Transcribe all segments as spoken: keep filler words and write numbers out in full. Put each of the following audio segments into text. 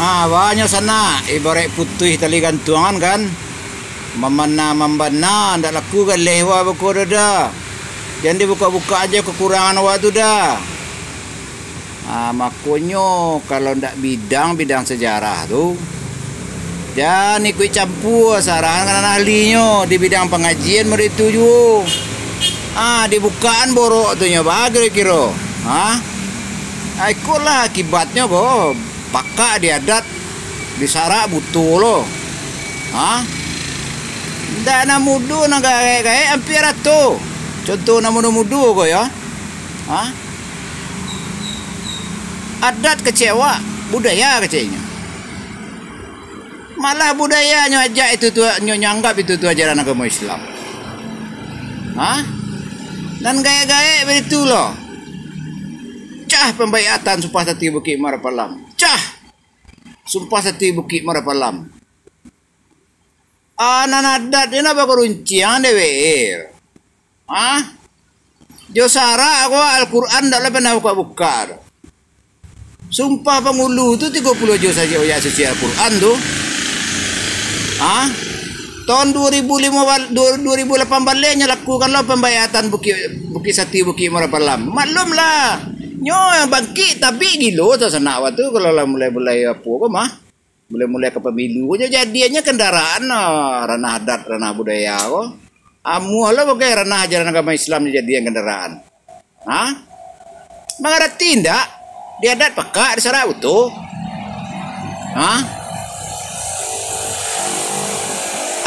Ah, banyak sanak, ibaraik putuih tali gantuangan kan. Mamana-mambana, ndak laku galeh wa beko doh da. Jan dibuka-buka aja kekurangan awak tu da. Ah, makonyo, kalau ndak bidang, bidang sejarah tu, jan ikuik campua, sarahan ka nan ahlinyo di bidang pangajian mode tu juo. Ah, dibukaan borok tu nyo, ba kiro-kiro? Ha? Ah, ikolah akibatnyo ko, pakak di adat, di sarak buto lo. Ha? Ndak nan mudo, nan gaek-gaek, ampia rato. Contoh nan mudo-mudo ko yo. Ha? Adat kecek awak, budaya kecek inyo. Malah budayanyo ajak itu tu, nyo, nyo anggap itu tu ajaran agamo Islam. Ha? Nan gaek-gaek baitu lo. Cah pambaiatan Sumpah Sati Bukik Marapalam. Cah! Sumpah Sati Bukik Marapalam. Ah, nan adat ni napa karunciang dek W R? Ha? Jo sarak ko Al-Quran ndak lah pernah buka-buka tu. Sumpah Pangulu tu tigo puluah jo sajo ayat suci Al-Quran tu. Ha? Tahun dua ribu lima bal-, dua, dua ribu lapan baleh nyo lakukan lo pambayatan Bukik, Bukik Sati, Bukik Marapalam. Maklum lah. Nyo bangkik tapi gilo tu sanak awak tu kalau lah mulai-mulai apo ko mah. Mulai-mulai ka pamilu ko, jadiannyo kandaraan, ah, ranah adat, ranah budaya ko. Amuah lah pakai ranah ajaran agama Islam dijadian kandaraan. Ha? Mangarati indak? Di adat pakak, di sarak buto. Ha?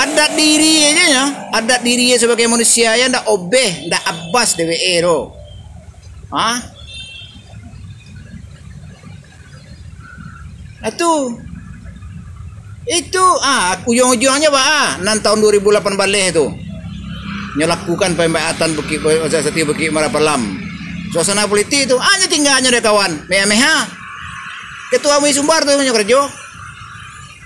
Adat diri aja nyo, adat diri sabagai manusia yang ndak obeh, ndak abas dek W R tu. Ha? Nah, tu. Itu, ah, ujuang-ujuangnyo, Pak, ah, nan tahun dua ribu lapan baleh tu. Nyo lakukan pambayatan Bukik, Sati Bukik Marapalam. Suasana politik tu, ah, nyo tingganyo dek kawan. Meha-meha. Ketua M U I Sumbar tu nyo karajo.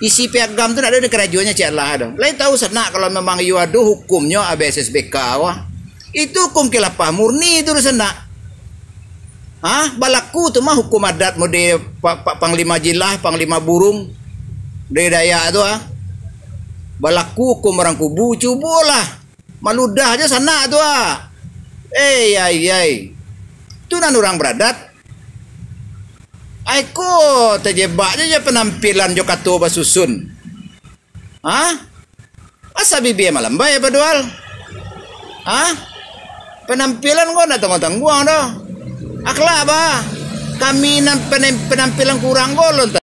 Isi piagam tu nak ado di karajonyo cek lah tu. Lain tahu sanak kalau memang iyo ado hukumnyo A B S S B K ko. Itu hukum khilafah murni tu, sanak. Ha? Balaku tu mah hukum adat mode pa-, pa-, panglima jilah, panglima burung dari Dayak tu, ha. Balaku hukum urang kubu, cubolah. Maludah aja sanak tu, ha. Eh, ai, ai. Tu nan urang baradat. Ai ko tajebak je, je penampilan jo kato basusun. Ha? Asa bibia malambai padual. Ha? Penampilan ko ndak tangguang-tangguang doh. Akhlak ba. Kami nan penem-, penampilan kurang ko lontar.